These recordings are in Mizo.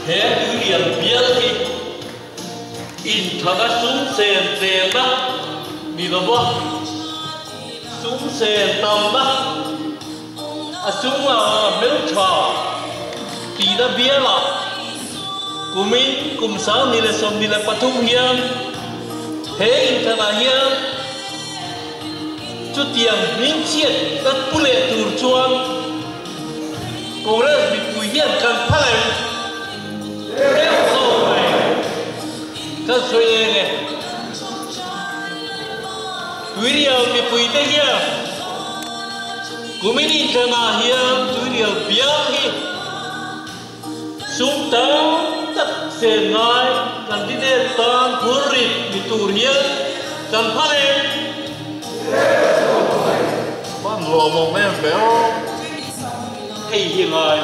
He tuilian bial hi inthana sum sen tlemna ni lova sum sen tamna a sum a hmeltha tihna bialah kumin kum 2023 hian he inthanah hian chutiang hmingchhiat kan pu leh tur chuan Congress mipui hian kan phal em? Reuh lo mai. Kan sawi eng e? Tuirial mipuite hian kumin intlanah hian tuirial bial hi sum tam tak sen ngai candidate tan phurrit ni tur hian kan phal em? Hman lawm awm em ve aw. Hei hi ngai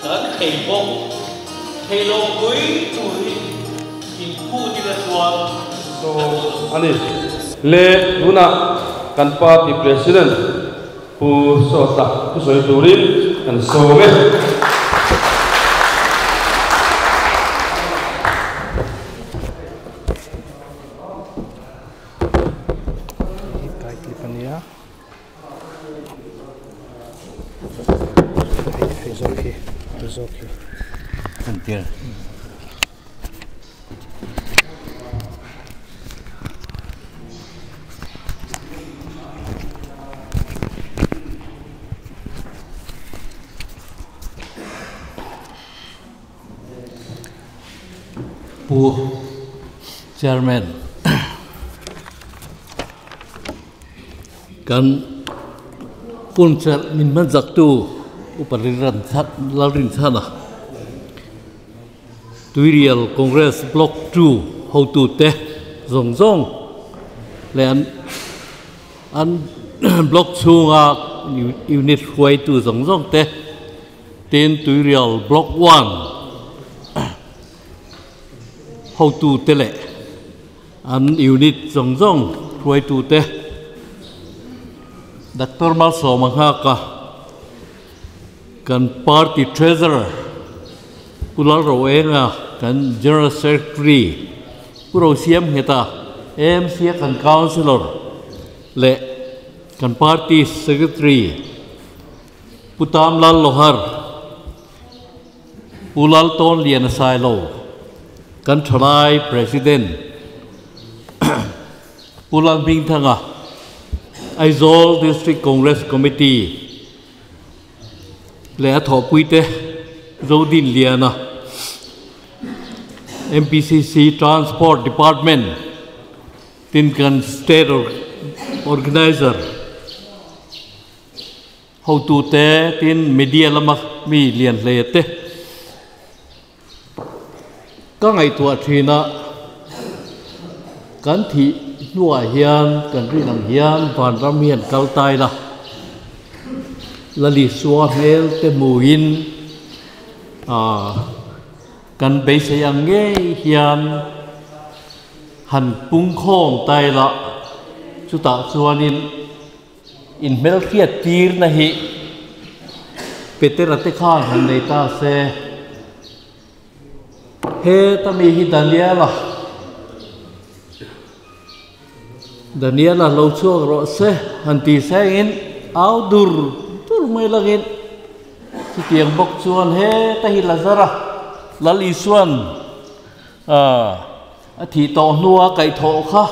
kan thei bawk. Thei lo pui tur hi in phut ila chuan So a ni. Le tunah kan party president Pu Sawta thusawi turin kan sawm e. Pu Chairman kan hun chelh min hman zaktu Upa Lalrinchhana Tuirial Congress Block 2 hotute zawng zawng leh an an block chhunga unit hruaitu zawng zawng te tin Tuirial Block 1 hotute leh an unit zawng zawng hruaitute Doctor Malsawma nghaka kan party treasurer Pu Lalroenga kan general secretary Pu Rosiam Ngheta AMC a kan councillor leh kan party secretary Pu Tam Lal Lohar Pu Laltawn Liana Sailo kan thalai president Pu Lalhmingthanga Aizawl District Congress Committee leh a thawhpuite Zodin Liana MPCC Transport Department tin kan State Organizer Hotute tin media lama mi lian hle te ka ngaihtuah thin a, kan thih hnuah hian kan rin ang hian vanram hian kal tai la, Lalisua hmel te hmuhin ah kan beisei ang ngei hian han pungkhawm tai la, chutah chuanin. Inhmelhriat tirna hi Petera te khan han nei ta se. Heta mi hi Daniela Daniela lo chhuak rawh se han ti sengin au dur dur mai langin chutiang bawk chuan heta hi Lazara Lal Isuan a thih tawh hnua kaihthawh kha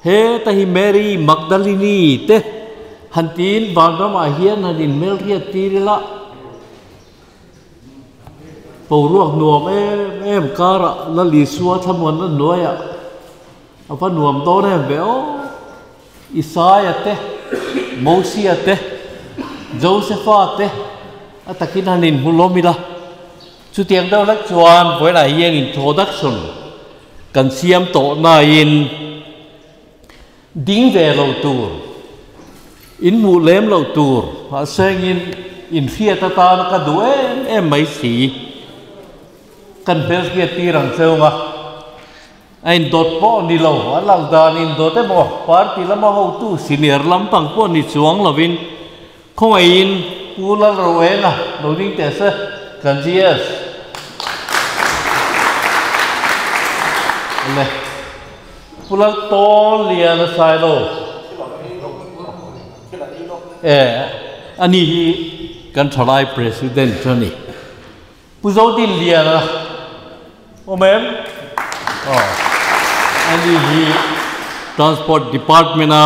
heta hi Mary Magdalini te han tiin vanramah hian han inhmelhriat tir ila. Boruak nuam em em karah Lal Isua thlamuanna hnuaiah a va nuam dawn em ve aw. Isaia te, Mosia te, Josepha te a takin han inhmu lawm ila. Chutiang deuh hlek chuan vawiinah hian introduction kan siam tawh nain Ding ve lo tur, in hmuh lem lo tur mahsengin inhriat atana ka duh em em mai si. Kan hmelhriat tir ang cheu nga, a indawt pawh ni lo, a lang dan indawt emaw party lama hotu senior lampang pawh ni chuang lovin Khawngaihin Pu Lalroenga lo ding teh se kan GS le Pu Laltawliana Sailo e ani hi kan thalai President a ni. Pu Zodinliana awm em? Aw ani hi Transport Department a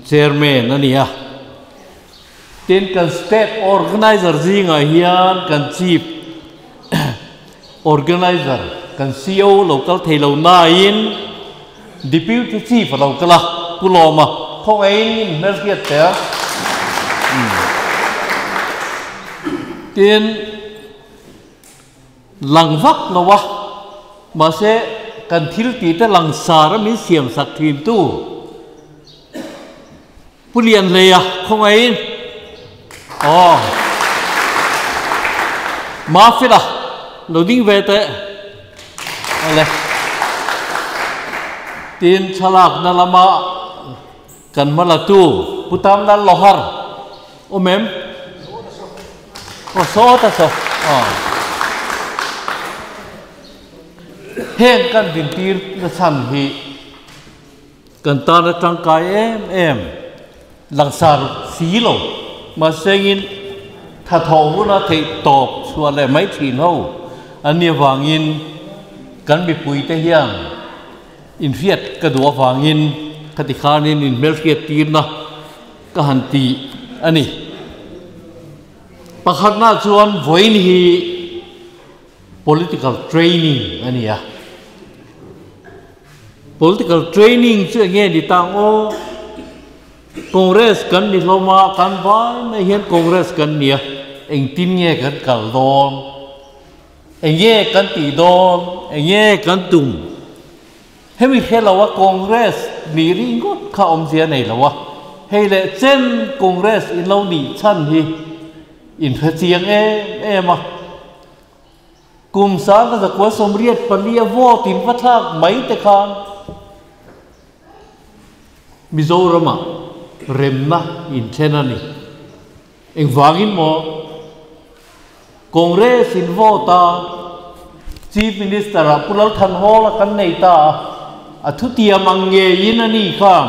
Chairman a ni a. Tin kan State Organizer zingah hian kan Chief Organizer kan CO lo kal thei lo nain Deputy Chief a lo kal a, Pu Lawma khawngaihin in hmelhriat teh a. Tin, lang vak lo a, mahse kan thil tih te langsar a min siam sak thin tu Pu Lianhleia khawngaihin aw Mafela lo ding ve teh awle. Tin, thlalakna lama kan hmalatu Pu Tamlal Lohar awm em? Aw saw ta saw aw. Heng kan dintir na chhan hi kan tan a tangkai em em langsar si lo mahsengin thathawh huna theih tawp chhuah leh mai thin ho an nih avangin kan mipuite hian inhriat ka duh avangin khati khanin inhmelhriat tirna ka han ti a ni. Pakhatna chuan vawiin hi political training a ni a. Political training chu eng nge ni ta ang aw? Congress kan ni hlawm a, kan vai mai hian Congress kan ni a, engtin nge kan kal dawn? Eng nge kan tih dawn? Eng nge kan tum? Hemi hre lo a Congress nih ringawt kha awmzia nei lo a, hei leh chen Congress in lo nih chhan hi in hre chiang em em a. Kum sang ka zakua 84 a vote in va thlak mai te khan Mizoramah remna in thlen a ni. Engvangin maw Congress in vote a Chief Minister ah Pu Lalthanhawla kan nei ta a, a thutiam ang ngeiin a ni khan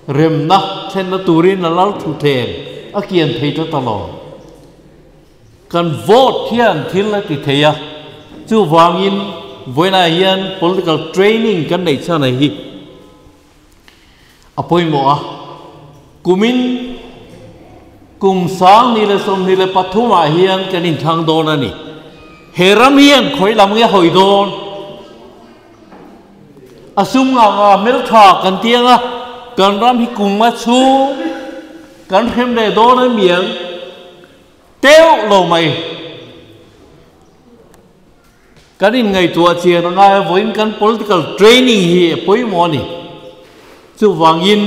remna thlenna turin a lal thu then a kian thei ta ta lo. Kan vote hian thil a ti thei a, chuvangin vawiinah hian political training kan neih chhan a hi. A pawimawh a, kumin kum 2023 ah hian kan inthlang dawn a ni. He ram hian khawi lam nge hawi dawn? A sum ngah ngah hmeltha kan ti ang a, kan ram hi kum a chhung kan hrem leh dawn a miang teuh lo mai. Kan inngaihtuah chian a ngai a, vawiin kan political training hi a pawimawh a ni. Chuvangin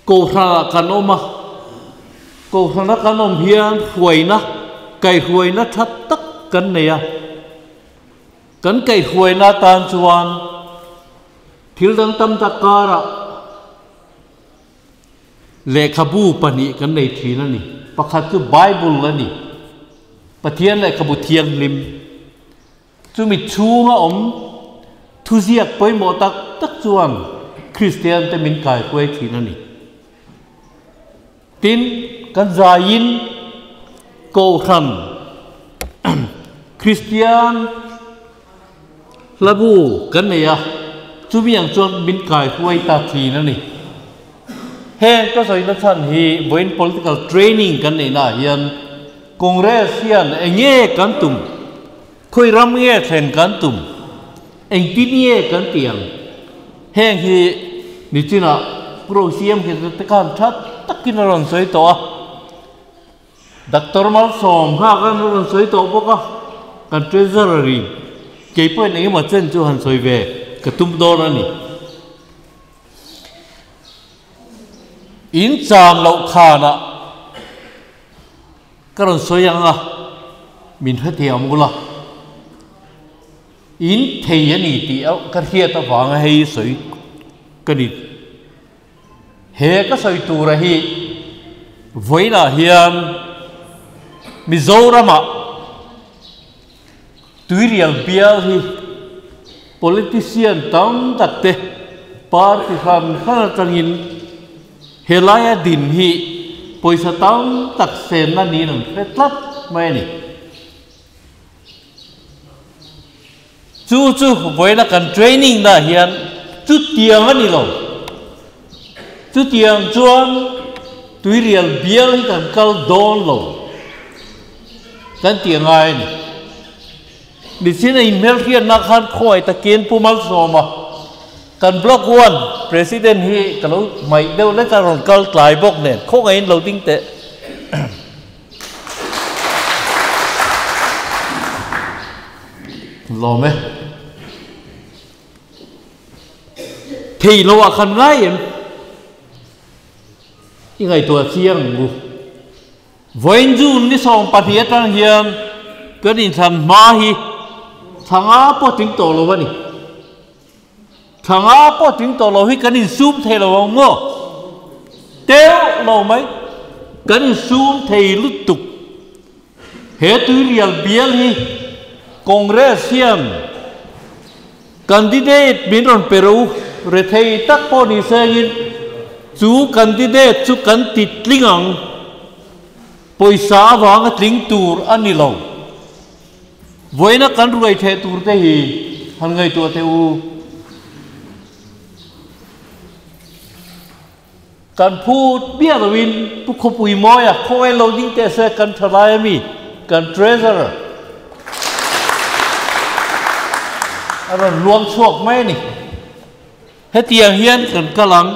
Kohhranah kan awm a, Kohhrana kan awm hian hruaina, kaihhruaina tha tak kan nei a. Kan kaihhruaina atan chuan thil dang tam tak karah Lehkhabu pahnih kan nei thin a ni. Pakhat chu Bible a ni. Pathian lehkhabu thianghlim chumi chhunga awm thuziak pawimawh tak tak chuan Kristiante min kaihruai thin a ni. Tin, kan zaiin Kohhran Kristian hlabu kan nei a, chumi ang chuan min kaihruai ta thin a ni. Heng ka sawina chhan hi vawiin political training kan neihna ah hian Congress hian eng nge kan tum, khawi ram nge thlen kan tum, engtin nge kan tih ang? Heng hi nichinah Pu Rosiam hi te khan tha takin a rawn sawi tawh a, Doctor Malsawm kha khan a rawn sawi tawh bawk a, kan Treasurer in kei pawhin engemaw chen chu han sawi ve ka tum dawn a ni. In chan loh khanah ka rawn sawi ang a, min hrethiam ula. In thei a ni tih ka hriat avanga hei sawi ka ni. He ka sawi tura hi vawiinah hian Mizoramah Tuirial bial hi politician tam tak te party hran hran atangin helaia din hi pawisa tam tak senna niin an hre tlat mai a ni. Chu chu vawiina kan training na hian chutiang a ni lo. Chutiang chuan Tuirial bial hi kan kal dawn lo kan tih a ngai a ni. Nichin a inhmelhriatna khan khawngaih takin Pu Malsawma kan Block One President hi ka lo hmaih deuh lek a rawn kal tlai bawk nen khawngaihin lo ding teh. Lawm e. Thei lo ah khan ngai em? I ngaihtuah chiang ang u. Vawiin June ni 12 atang hian kan inthlan hma hi thla nga pawh tling tawh lo a ni. Thla nga pawh tling tawh lo hi kan insum thei lo ang maw? Teuh lo mai. Kan insum thei lutuk. He tuirial bial hi Congress hian candidate min rawn pe ro rethei tak pawh ni sengin chu candidate chu kan ti tling ang. Pawisa avanga tling tur a ni lo. Vawiina kan ruai theh tur te hi han ngaihtuah teh u. Kan phut miah loin Pu Khawpui Mawia khawngaih lo ding teh se kan tha lai a mi, kan Treasurer a rawn luang chhuak mai a ni. Hetiang hian kan kal ang.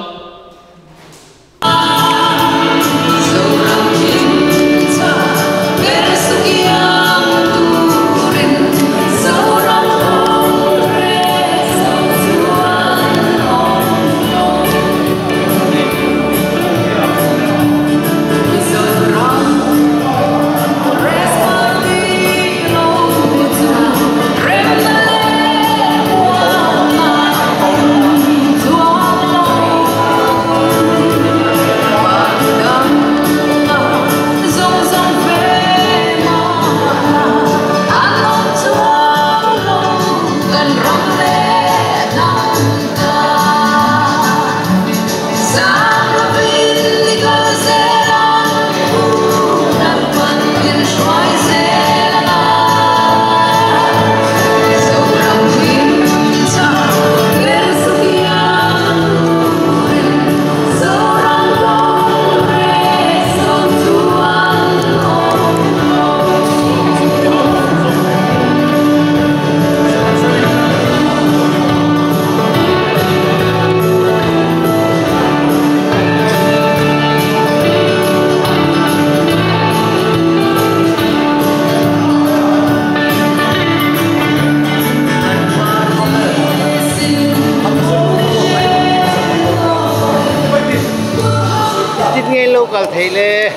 Tin nge lo kal thei le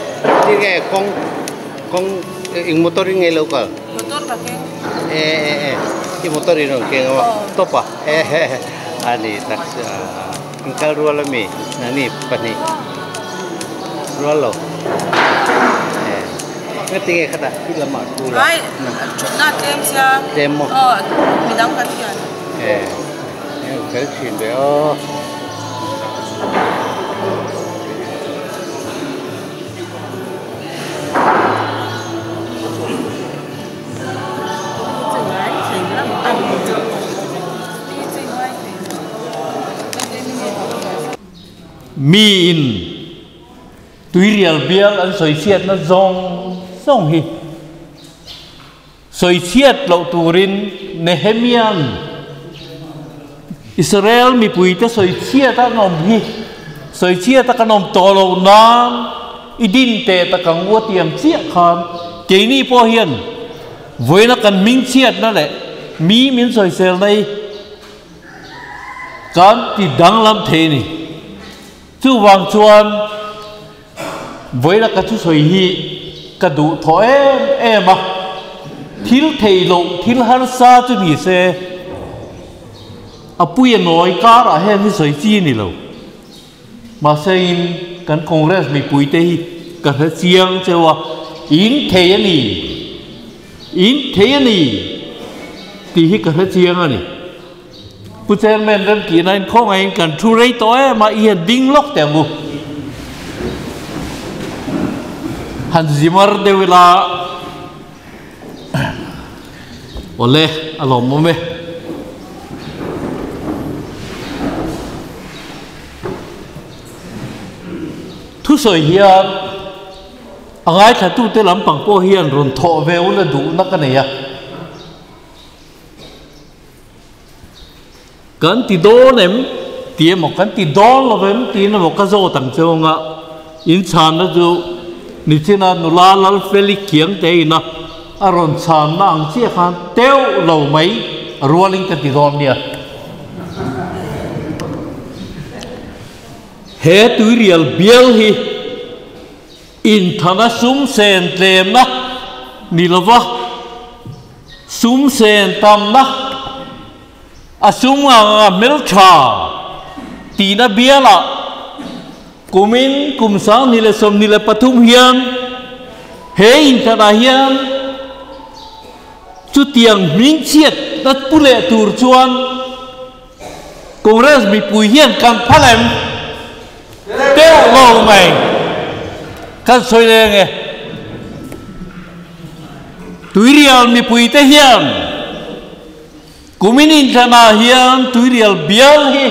tin nge kawng kawng eng motor in nge lo kal motor ka keng e e e i motor in rawn keng a top a e he a ni tak an kal rual ami nangni pahnih rual lo e. Ngatinge khatah i lamah thu la. Ai, thutna tlem sia. Tlem maw? Aw, midang kan hian. E, fel thin ve aw. Mi in tuirial bial an sawi chhiatna zawng zawng hi sawi chhiat loh turin Nehemia'n Israel mipuite sawi chhiat a an awm hi sawi chhiat a kan awm tawh loh nan i din teh tak ang u a ti ang chiah khan keini pawh hian vawiina kan hming chhiatna leh mi min sawiselna hi kan ti danglam thei a ni. Chuvang chuan vawiina ka thusawi hi ka duh thawh em em a, thil theih loh thil harsa chu ni se a puia nawi karah hian hi sawi chi a ni lo. Mahse in kan Congress mipuite hi ka hre chiang cheu a, in thei a ni, in thei a ni tih hi ka hre chiang a ni. Pu Chairman remtihna in khawngaihin kan thu rei tawh em a, i han ding lawk teh ang u. Han zimar deuh ila awle a lawmawm e. Thusawi hian a ngaithlatute lampang pawh hian rawn thawh ve ula duhna ka nei a. Kan ti dawn em tih emaw kan ti dawn lo em tiin emaw ka zawt ang che anga in chhanna chu nichina nula Lalfeli kiang te ina a rawn chhanna ang chiah khan teuh lo mai rualin ka ti dawn nia. He tuirial bial hi inthana sum sen tlemna ni lova. Sum sen tamna a sum anga hmeltha tihna bialah kumin kum 2023 hian he inthatah hian chutiang hmingchhiat na pu leh tur chuan Congress mipui hian kan phal em? Deuh lo mai. Kan sawi leng e. Tuirial mipuite hian kumin inthlanah hian tuirial bial hi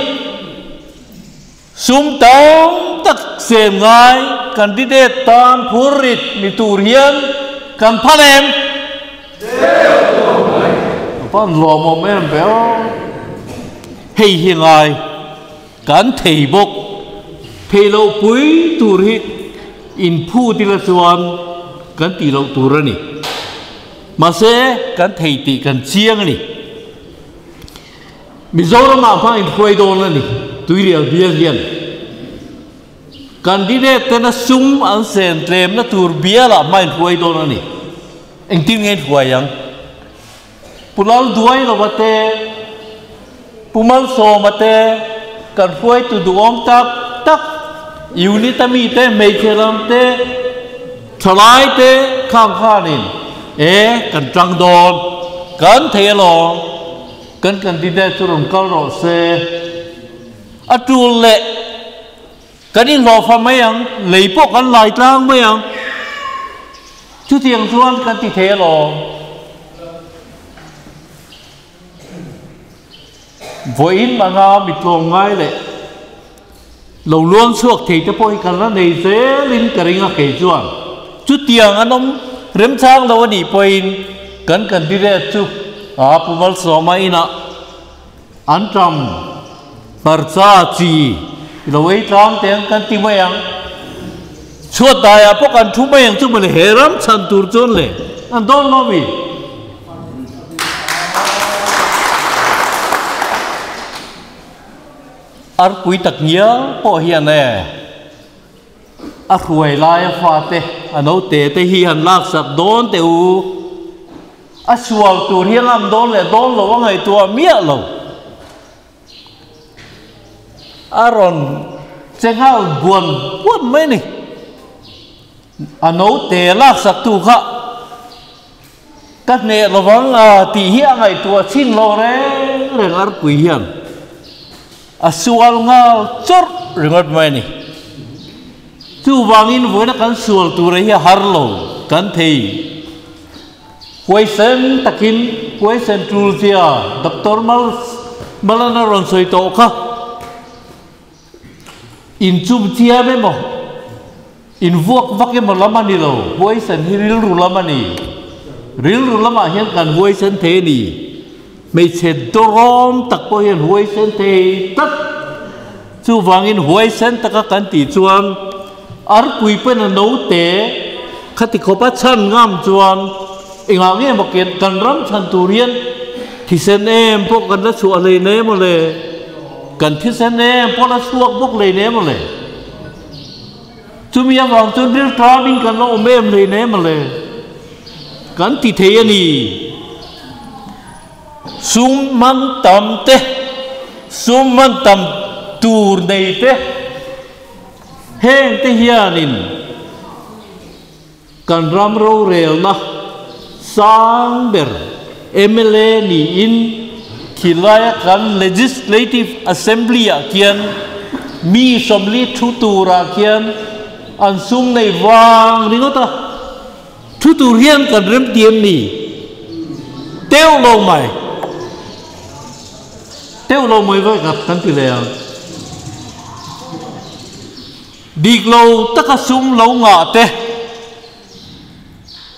sum tam tak sen ngai candidate tan phurrit ni tur hian kan phal em? Pan lawmawm em ve aw. Hei hi ngai kan thei bawk. Thei loh pui tur hi inphut ila chuan kan tih loh tur a ni. Mahse kan thei tih kan chiang a ni. Mizoramah hma inhruai dawn a ni Tuirial bial hian. Candidate tena sum an sen tlemna tur bialah hma inhruai dawn a ni. Engtin nge inhruai ang? Pu Lalduai lova te, Pu Malsawma te, kan hruaitu duhawm tak tak, unit a mite, hmeichhe lam te, thalai te khang khanin e kan tang dawn, kan thei alawm, kan candidate chu rawn kal rawh se. A tul leh kan inhlawhfa mai ang, lei pawh kan lai tlang mai ang. Chutiang chuan kan ti thei alawm. Vawiin anga mit tlawm ngai leh lo luang chhuak thei te pawh hi kan la nei zelin ka ring a kei chuan. Chutiang an awm remchang lo a nih pawhin kan candidate chu a Pu Malsawma inah An ṭam hmarcha chi i lo ei tlang teh ang kan ti mai ang. Chhuat daiah pawh kan thu mai ang chu mawle he ram chhan tur chuan le an dawn lo mi. Arpui tak ngial pawh hian e a hruai laia fate a naute te hi han laksak dawn teh u. A sual tur hi a ngam dawn leh dawn lo a ngaihtuah miah lo. A rawn che nghal buan buan mai a ni. A note laksak tu kha ka hneh lovang a tih hi a ngaihtuah chhin lo reng reng arpui hian a sual nghal chawrh ringawt mai a ni. Chuvangin vawiina kan sual tura hi a har lo kan thei. Huaisen takin huaisen tul zia Doctor Malana rawn sawi tawh kha. Inchum chiam emaw, invuak vak emaw lam a ni lo, huaisen hi rilru lam a ni. Rilru lamah hian kan huaisen thei a ni. Hmeichhe dawrawm tak pawh hian huaisen thei tak. Chuvangin huaisen taka kan tih chuan arpui pen a note khati khawpa chhan ngam chuan engah nge maw kan ram chhan tur hian thisen em pawh kan la chhuah hlei nei maw le? Kan thisen em pawh la chhuak bawk hlei nei maw le? Chumi avang chuan rilṭamin kan la awm em hlei nei maw le? Kan ti thei a ni. Sum man tam te, sum man tam tur nei te, heng te hianin kan ram rorelna sang ber mla niin khilaia kan Legislative Assembly ah khian mi 40 thu turah khian an sum nei vang ringawt a. Thu tur hian kan remtiam ni teuh lo mai, teuh lo mai vawi khat kan ti leh ang. Dik lo taka sum lo ngah te,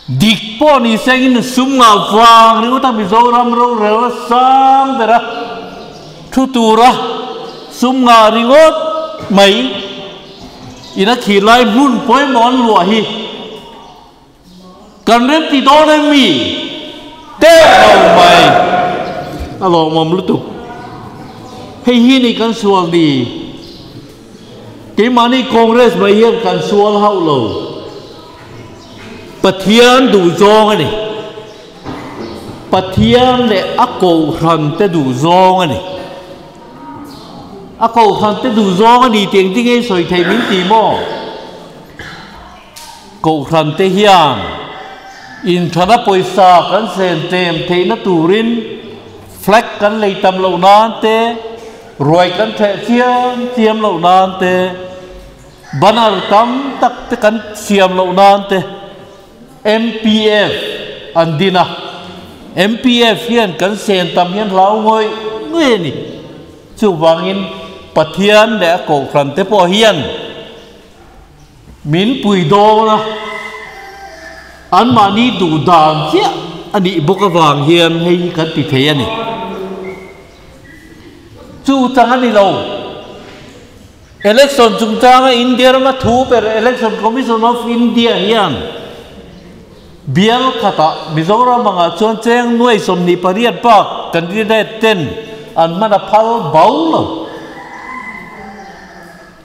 dik pawh ni sengin sum ngah vang ringawt a Mizoram rorel a sang ber a, thu tura sum ngah ringawt mai ina khilai hmun pawimawh an luah hi. Kan remti dawn em mi? Teuh lo mai. A lawmawm lutuk. Hei hi ni kan sual ni. Keimahni Congress mai hian kan sual hauh lo. Pathian duh zawng a ni. Pathian leh a kohhran te duh zawng a ni. A kohhran te duh zawng a ni tih engtin nge i sawi thei min ti maw? Kohhran te hian inthana pawisa kan sen tlem theihna turin flag kan lei tam loh nan te, ruai kan theh chiam chiam loh nan te, banner tam tak te kan siam loh nan te MPF an din a. MPF hian kan sen tam hian hlau ngawih ngawih a ni. Chuvangin Pathian leh a kohhran te pawh hian Min pui dawn a, anmahni duh dan chiah a nih bawk avang hian hei hi kan ti thei a ni. Chu chang a ni lo. Election chungchanga India rama thu ber Election Commission of India hian bial khatah Mizoram angah chuan cheng nuai 28 bak candidate ten an hman a phal bau lo.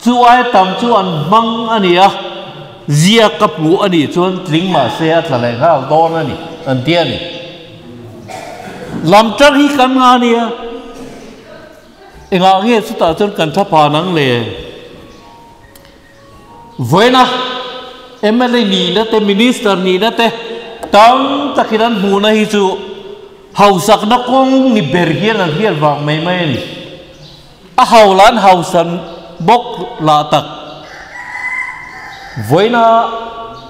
Chu ai tam chu an hmang a ni a, ziak ka hmuh a nih chuan tling mah se a tla leh nghal dawn a ni, an ti a ni. Lam tang hi kan nga nia, engah nge chutah chuan kan tha phan ang le? Vawiina mla nihna te, Minister nihna te tam takin an hmuhna hi chu hausakna kawng ni ber hian an hriat vang mai mai a ni. A hau lan hausan bawk lah tak. Vawiina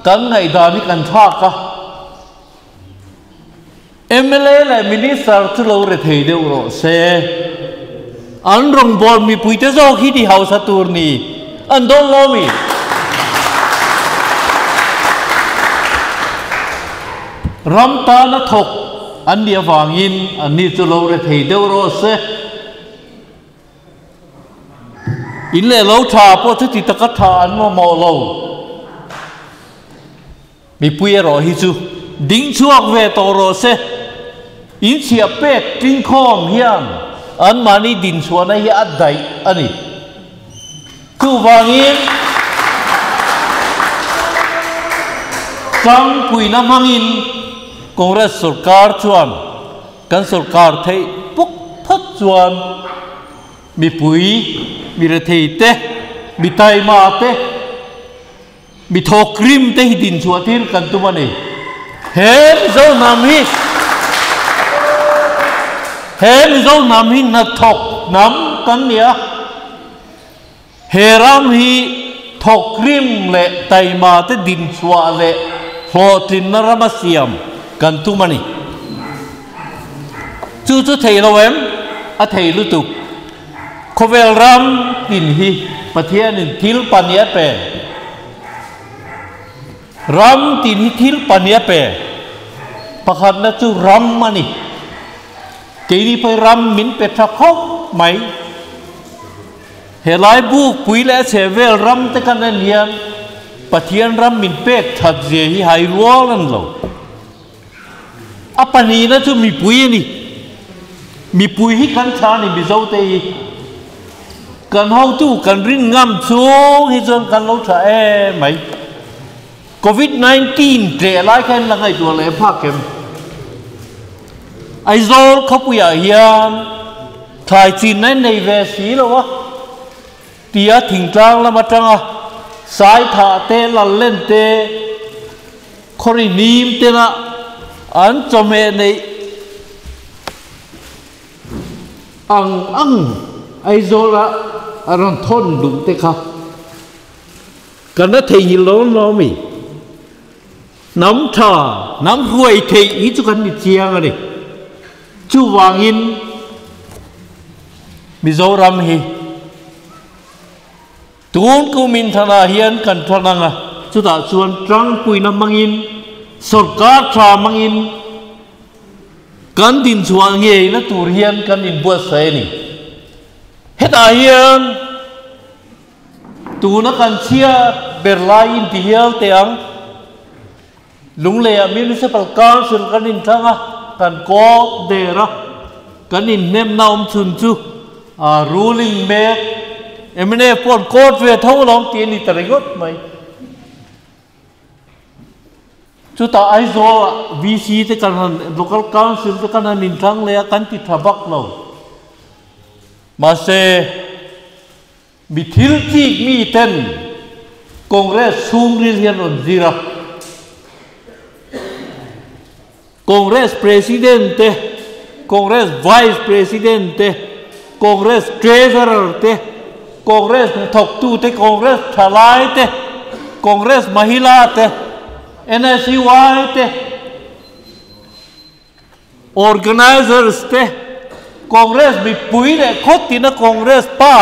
kan ngaihdan hi kan thlak a, mla leh Minister chu lo re thei deuh rawh se. An rawngbâwl mipuite zawk hi ti hausa tur ni an dawn lo mi? Ram tana thawk an nih avangin anni chu lo re thei deuh rawh se. In leh lo tha pawh chuti taka tha an mamawh lo. Mipui erawh hi chu ding chhuak ve tawh rawh se. In chhiah pek tlingkhawm hian anmahni dinchhuahna hi a daih a ni. Chuvangin tlangpuina hmangin Congress sorkar chuan Kan sorkar theih bawk phawt chuan mipui, mi rethei te, mi taima te, Mi thawk rim te hi din chhuah tir kan tum a ni. He Mizo hnam hi He Mizo hnam hi hnathawk hnam kan ni a. He ram hi thawk rim leh taima te din chhuah leh hlawhtlinna rama siam kan tum a ni. Chu chu thei lo em? A thei lutuk. Khawvel ram tin hi Pathianin thil pahnih a pe. Ram tin hi thil pahnih a pe. Pakhatna chu ram a ni. Keini pawhin ram min pe tha khawp mai. Helai buk pui leh a chheh vel ram te kan en hian Pathian ram min pek that zia hi hai rual a ni lo. A pahnihna chu mipui a ni. Mipui hi kan tha a ni Mizo te hi. Kan hotu kan rin ngam chung hi chuan kan lo tha em mai. Covid 19 tleh lai kha in la ngaihtuah leh phak em? Aizawl khawpuiah hian thlai chinna in nei ve si lo a, tia thingtlang lam atanga sai thah te, lallen te, Khawri hnim tena an chawhmeh neih ang ang Aizawla a rawn thawn duh te kha kan la theihnghilh lo an lawm i. Hnam tha, hnam hruai theih hi chu kan ni chiang a ni. Chuvangin Mizoram hi. Tun kum inthanah hian kan than ang a, chutah chuan tangpuina hmangin, sorkar tha hmangin kan dinchhuah ngeina tur hian kan inbuatsaih a ni. Hetah hian tuna kan chhiat ber lai inti hial teh ang, Lungleiah Municipal Council kan inthlang a, kan kawt der a, kan inhnemna awm chhun chu a ruling mek mnf pawh an kawt ve tho alawm tih a ni ta ringawt mai. Chutah Aizawl-ah VC te kan han, Local Council te kan han inthlang leh a, kan ti tha vak lo. Mahse. Mi thil chik mi ten Congress chhungril hian rawn zir a, Congress President te, Congress Vice President te, Congress Treasurer te, Congress hnathawktu te, Congress thalai te, Congress Mahila te, NSUI te, Organisers te, Congress mipui leh khaw tina Congress pa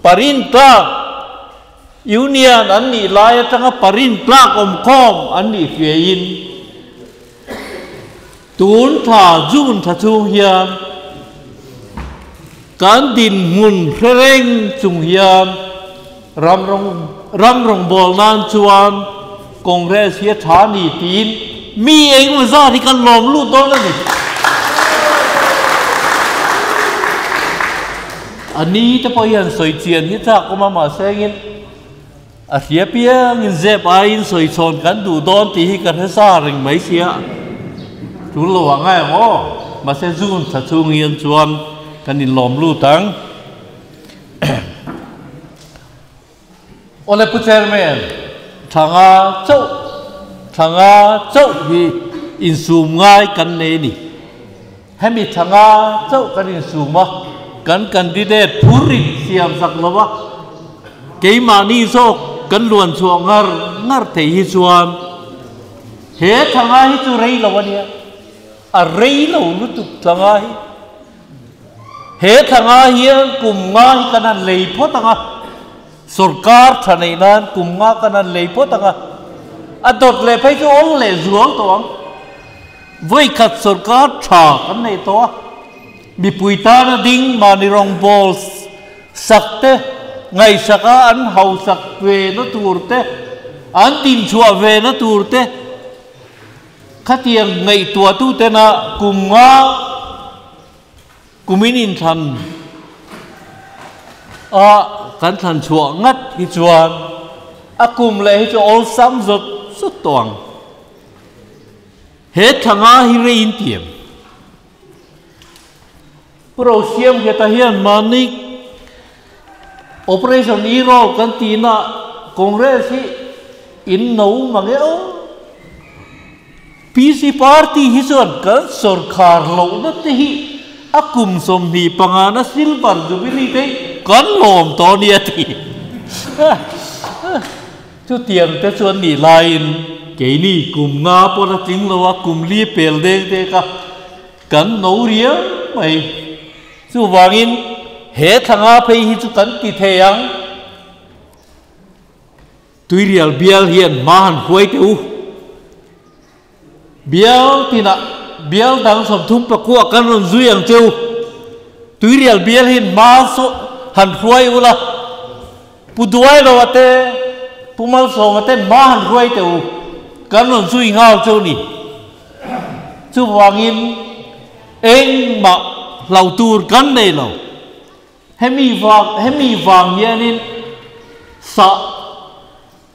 parin tlak Union an nih lai atanga parin tlak awmkhawm an nih hriaiin tun thla June thla chhung hian kan dinhmun hre reng chung hian ram rawng ram rawngbâwl nân chuan Congress hi a ṭha a ni tiin mi engemaw zât hi kan lâwm lût dâwn a ni. A ni te pawh hian sawi chian hi châk awm a, mahse engin a hria piangin zep aiin sawi chhawn kan duh dâwn tih hi ka hre sa reng mai sia. Ṭul lo ah ngai ang aw, mahse June thla chhung hian chuan kan inlâwm lût ang. Awle Pu Chairman, thla nga chauh, thla nga chauh hi insum ngai kan nei a ni. Hemi thla nga chauh kan insum a, kan candidate phur in siam sak lo a, keimahni zawk kan luan chhuah ngar ngar thei hi chuan he thla nga hi chu rei lo a nia, a rei lo lutuk thla nga hi. He thla nga hian kum nga hi kan han lei phawt ang a, sorkar tha neih nan kum nga kan han lei phawt ang a, a dawt leh phei chu awl leh zual tawh ang. Vawikhat sorkar tha kan nei tawh a, mipui tana ding mahni rawngbawl sak te, ngaihsaka an hausak ve na tur te, an dinchhuah ve na tur te, Khatiang ngaihtuahtu tena kum nga kumin inthlan a kan thlan chhuah ngat hi chuan a kum leh hi chu awlsam zawt zawt tawh ang. He thla nga hi rei in tiam. Pu Rosiam Ngheta hian mahni Operation Hero kan tihna Congress hi. In no mang e aw. PC party hi chuan kan sawrkhar lohna te hi a kum 25 na silver jubilee te hi kan lawm tawh a nia ti. Chutiang te chuan nih laiin keini kum nga pawh la tling lo a, kum li pel deng te kha kan no riau mai. Chuvangin he thla nga phei hi chu kan ti thei ang. Tuirial bial hian hma han huai teh u. Bial tinah bial dang 39 kan rawn zui ang che u. Tuirial bial hian hma han hruai ula, Pu Duailo te, Pu Malsawma te hma han hruai teh u, kan rawn zui nghal che u ni. Chuvangin engmah hlau tur kan nei lo. Hemi vang hemi vang hianin sa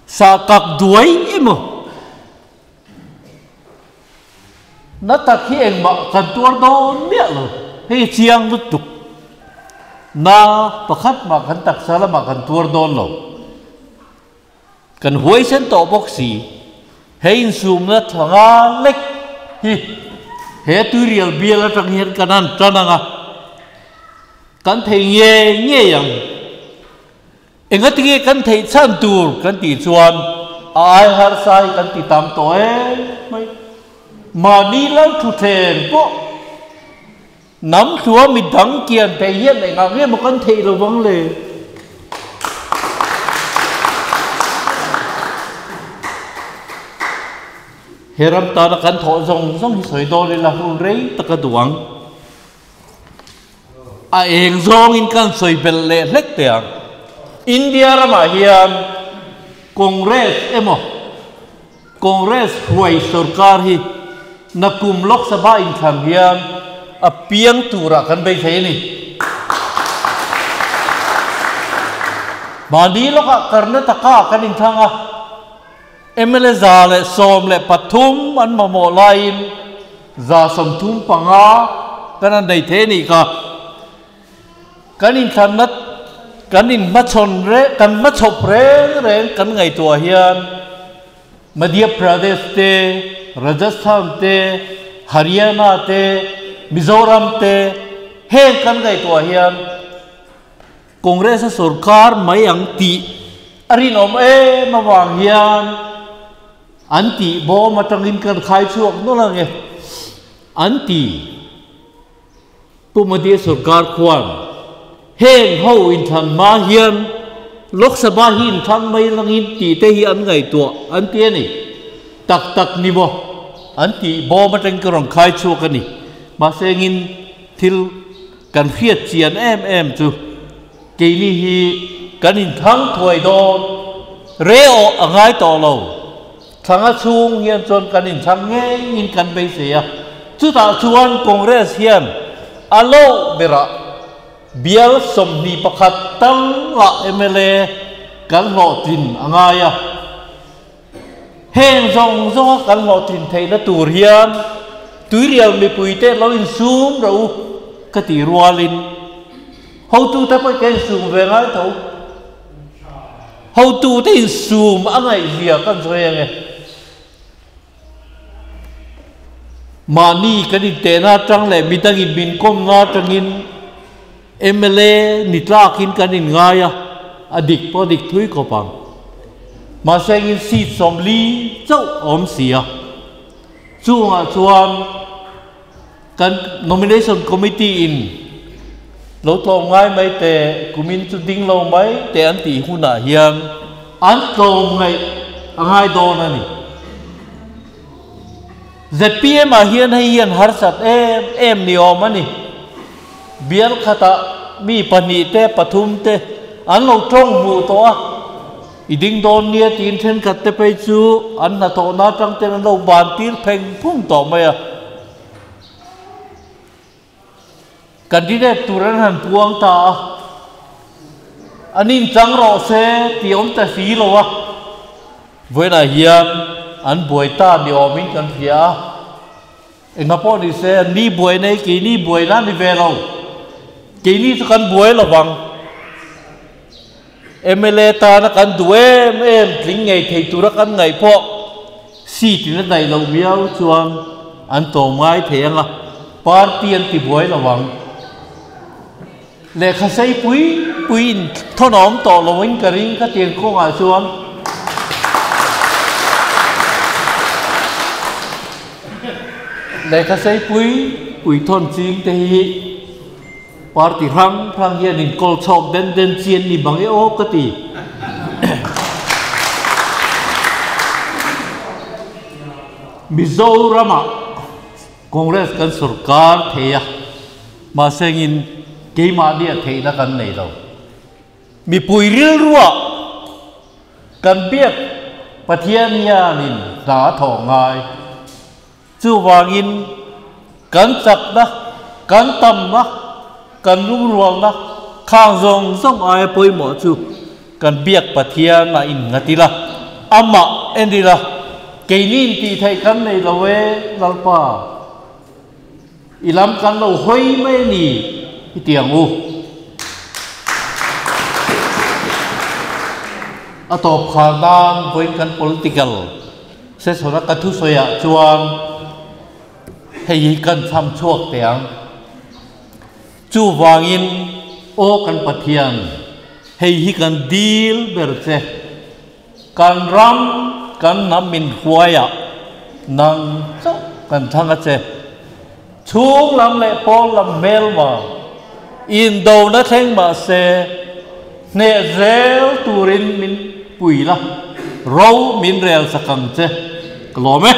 sa kak duai emaw na tak hi engmah kan tuar dawn miah lo. Hei chiang lutuk na pakhat mah kan taksa lamah kan tuar dawn lo. Kan huaisen tawh bawk si. He insumna tha nga lek hi he tuirial bial atang hian kan han tan ang a, kan thei ngei ngei ang. Engatinge kan theih chhan tur kan tih chuan a ai harsa hi kan ti tam tawh em mai. Mahni lal thutthleng pawh Hnam hlua midang kian thei hian engah nge maw kan theih lo vang le? He ram tana kan thawh zawng zawng hi sawi dawn ila hun rei tak a duh ang. A eng zawngin kan sawi belh leh hlek teh ang. India ramah hian Congress emaw Congress huai sorkar hi nakum Lok Sabha inthlan hian a piang turah kan beisei a ni. Mahni lawkah Karnataka kan inthlang a, mla 113 an mamawh laiin 135 kan han nei thei a nih kha. Kan inthlanna kan inhmachhawn reng, kan hmachhawp reng reng kan ngaihtuah hian Madhya Pradesh te, Rajasthan te, Haryana te, Mizoram te heng kan ngaihtuah hian Congress a sorkar mai ang tih a rinawm em avang hian an tih bawm atangin kan khai chhuak nawlh ang e an ti. Pu Modi sorkar khuan heng ho inthlan hma hian Lok Sabha hi inthlang mai langin tih te hi an ngaihtuah an ti a ni. Tak tak ni maw? An tih bawm atangin ka rawn khai chhuak a ni. Mahse engin thil kan hriat chian em em chu keini hi kan inthlang thuai dawn re awh a ngai tawh lo. Thlanga chhung hian chuan kan inthlang ngeiin kan beisei a, chutah chuan Congress hian a loh berah bial 21 tangah mla kan hlawhtlin a ngai a. Heng zawng zawnga kan hlawhtlin theihna tur hian tuirial mipuite lo insum rawh u ka tih rualin hotute pawh ka insum ve ngai tho. Hotute insum a ngaihzia kan sawi ang e. Mahni kan intehna atang leh midangin min kawmna atangin mla ni tlakin kan inngai a, a dik pawh a dik thui khawp ang. Mahse engin seat 40 chauh a awm si a. Chungah chuan Kan Nomination Committee in lo tlawm ngai mai teh, kumin chu ding lo mai teh an tih hunah hian an tlawm ngaih a ngai dawn a ni. Zpm ah hian hei hian harsat em em ni awm a ni. Bial khatah mi pahnih te pathum te an lo tawng hmuh tawh a, i ding dawn nia tiin thenkhat te phei chu an hnathawhna atang ten an lo ban tir pheng phung tawh mai a. Candidate tur an han puang ta a, an inchang rawh se tih awm ta si lo a, vawiinah hian an buai ta ni awmin kan hria a, enga pawh ni se an ni buai nei keini buaina ni ve lo, keini chu kan buai lo vang. MLA tana kan duh em em tling ngei thei tura kan ngaih pawh seat in a daih loh miau chuan an tawm ngai thei ang a, party an ti buai lo ang. Lehkha sei pui pui in thawnawm tawh lo in ka ring ka tiang kawngah chuan. Lehkha sei pui pui thawn ching te hi party hrang hrang hian in kawl chhawk den den chi an ni bang e aw ka ti. Mizoramah Congress kan sorkar thei a, mahse engin keimahni a theihna kan nei lo. Mipui rilruah kan biak Pathian hianin hna a thawh ngai. Chuvangin kan chakna, kan tamna, kan lungrualna khang zawng zawng aia pawimawh chu kan biak Pathian a innghat ila, amah en ila, keini intih theih kan nei lo e Lalpa, i lam kan lo hawi mai a ni i ti ang u. A tawp khar nan vawiin kan political session a ka thusawiah chuan hei hi kan chham chhuak teh ang. Chuvangin, Aw kan Pathian, hei hi kan dil ber che, kan ram, kan hnam min hruaiah nang chauh kan thlang a che. Chhung lam leh pawn lam hmelma indona thleng mah se, hneh zel turin min pui la, ro min rel sak ang che. Ka lawm e.